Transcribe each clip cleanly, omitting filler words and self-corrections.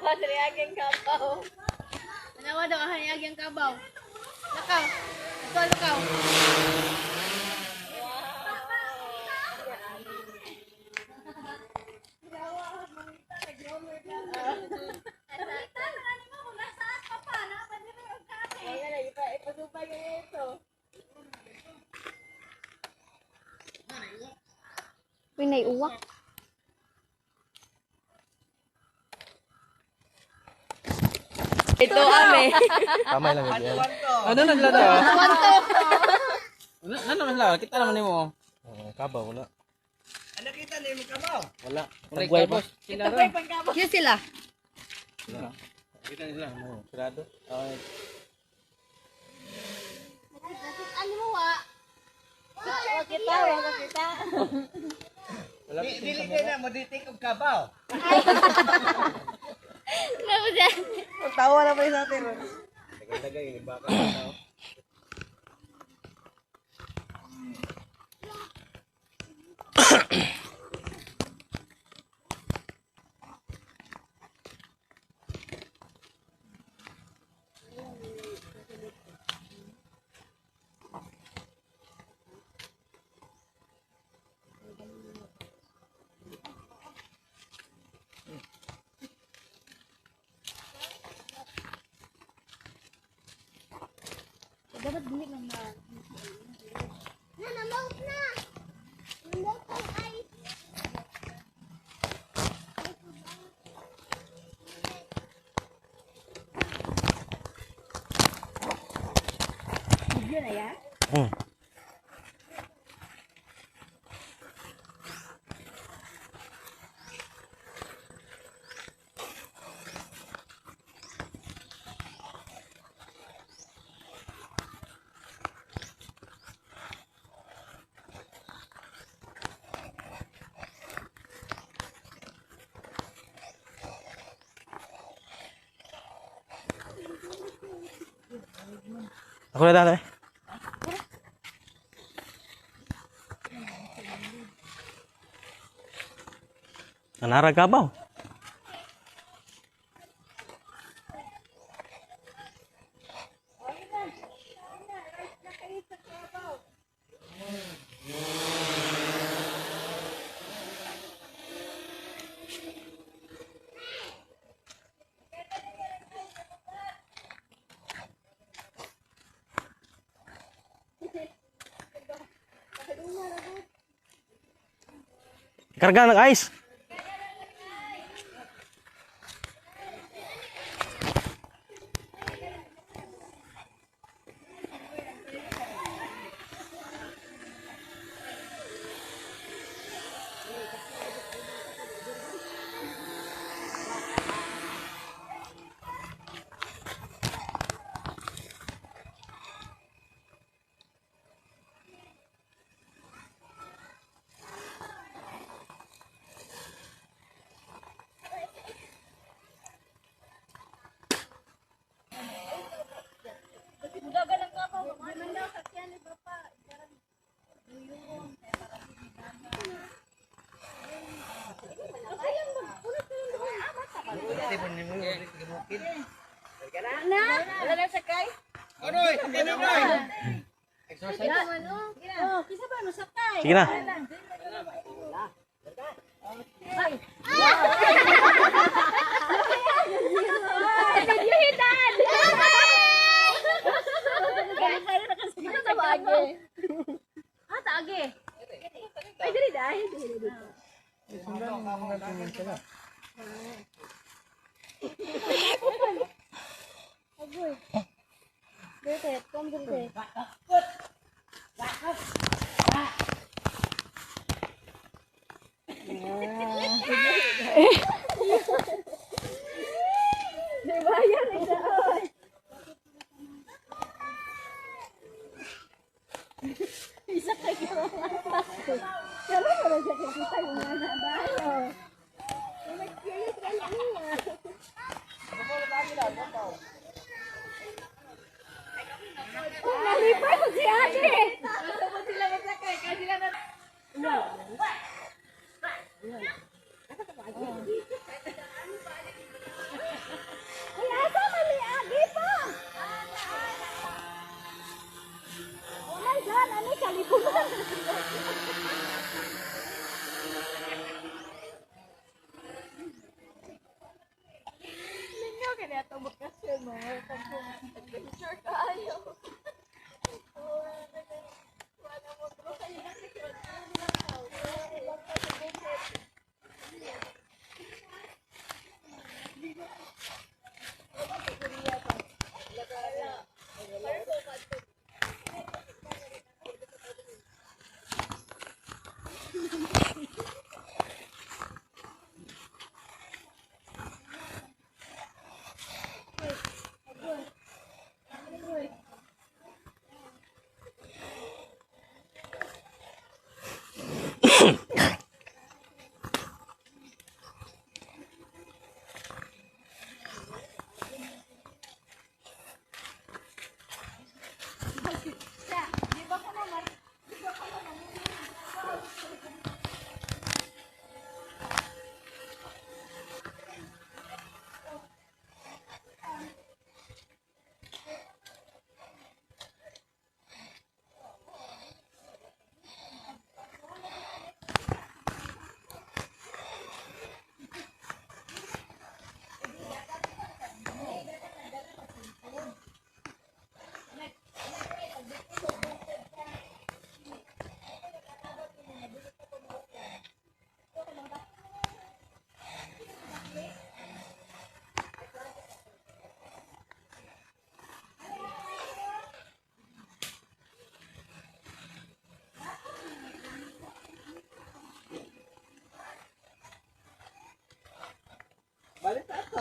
Niaging kabaw. Tanawa daw ang niaging kabaw. Lakaw. Ito, lakaw. Wala na, ipasupay ka ito. Uy, naiuwak. Ito ame. Tama lang yun. Ano nagla daw? Ano ano man sila? Kita naman nimo. Oo, kabaw, wala. Ano kita ni mo kabaw? Wala. Tagway pa. Sila ron. Yun sila. Kita nila. Oo, Sarado. Ay, Ano mo wa? Wa kita, wa kita. Wala Di dili kay na mo ditik og kabaw. Ano siya? Tawa na pa sa atin. Tagay baka tao. Dapat dili lang na. Na, namawt na! Namawt ang ice. Video na ya? Ako na dati. Anara kabaw. Karga ng ice. Wala na sakay. Onoy, kano noy? Oh, kisa ba no sakay? Sige na. Video hitan. Ano ta ba age? Ah, ta age. Ay dili dai, dili dito. Agoy. Dito, kom dito. Nalipay ko si ate. Gusto mo sila masakay kasi sila na.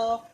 Hello.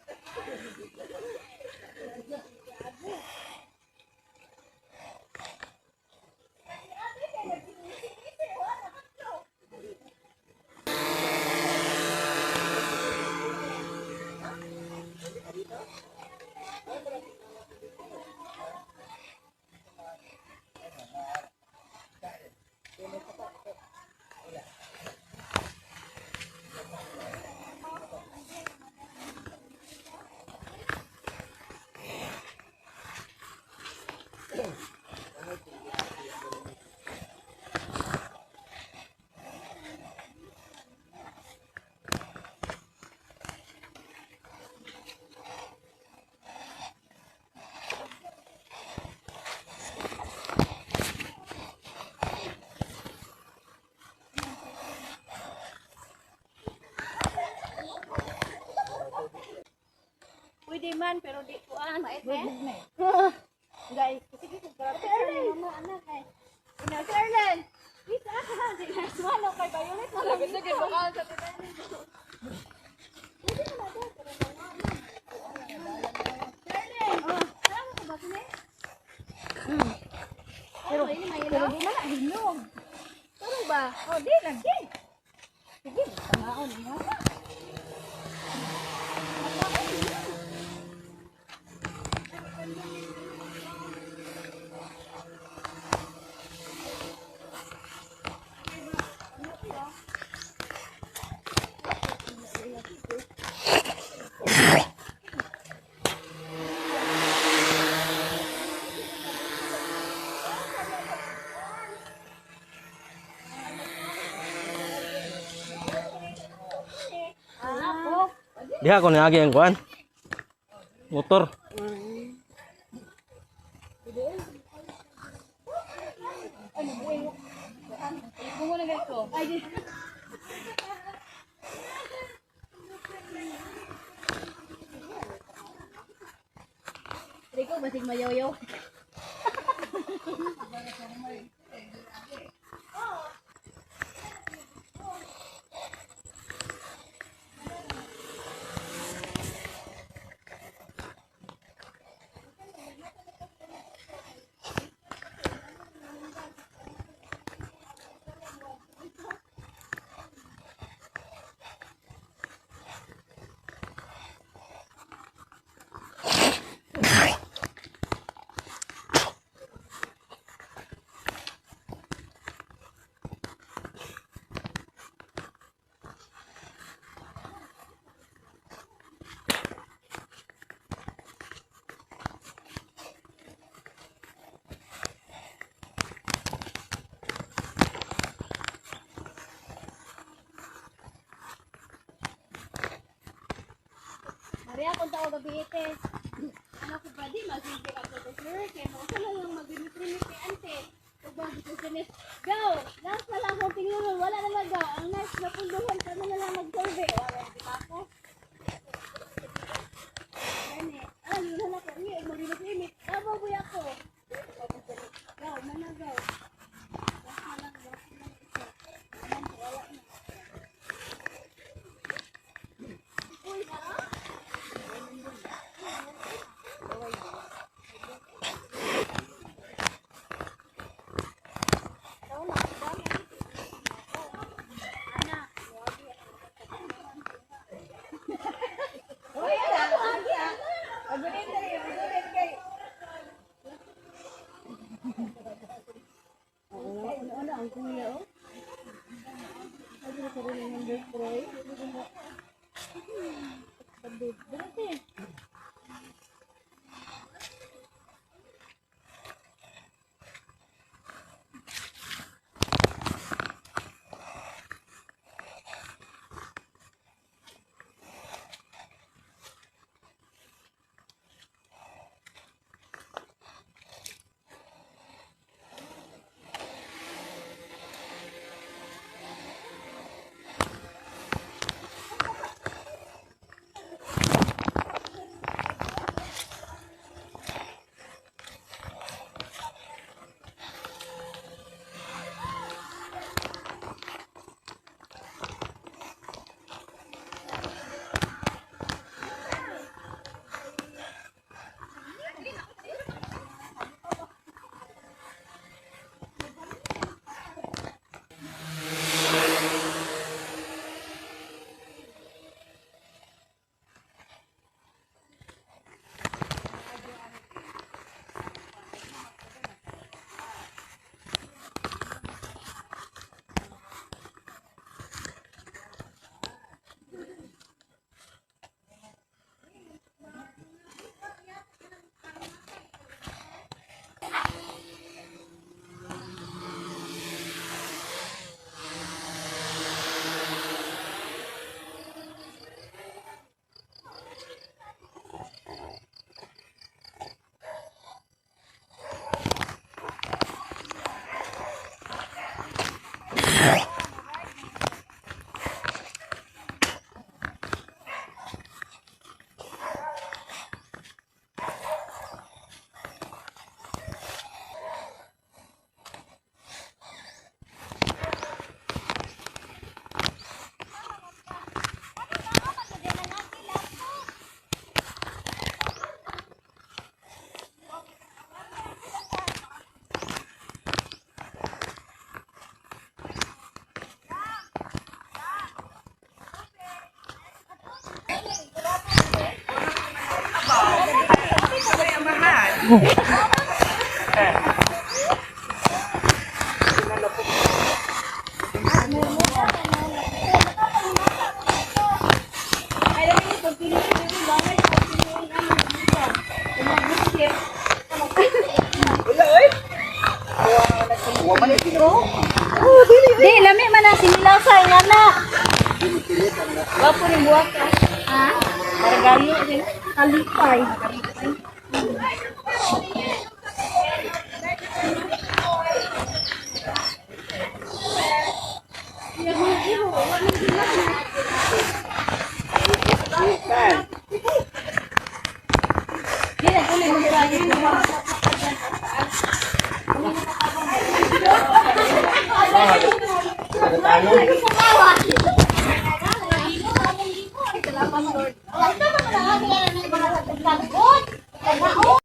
Pwede man, pero di kuan. Mait eh? Guys, sige, sige. Mama, anak ay. Ina, si Erlen! Isa ka! Si Swallow kay Violet. Sige, baka sa titanin. Pwede naman daw, pero wala man. Si Erlen! Oh, alam mo ba kini? Pero, pero di man na hinog. Pero ba? Oh, di lagi. Sige, pangaon niya. Diha ko niagi ang kuan. Motor. Rico, basig mayoyo. Maria, kung tao gabi ite. Ano ko ba di, magsige ako to sir. Kaya mo sa lang mag-limit kay ante. Ug ba gusto sinis. Go! Last na lang akong tingnan. Wala na lang go. Ang next na punduhan kami na lang mag-survey. Wala di ba ako? Gani. Ah, yun na lang ko. Iya, mag-limit. Tama ko ako. Go, mana go. Last na lang, last na lang isa. Aman ko, wala na. Uy, ah? Di, lami man na sinilasa nga na. Wapo ni buwak ka. Ha? Maragayo din. Kalipay.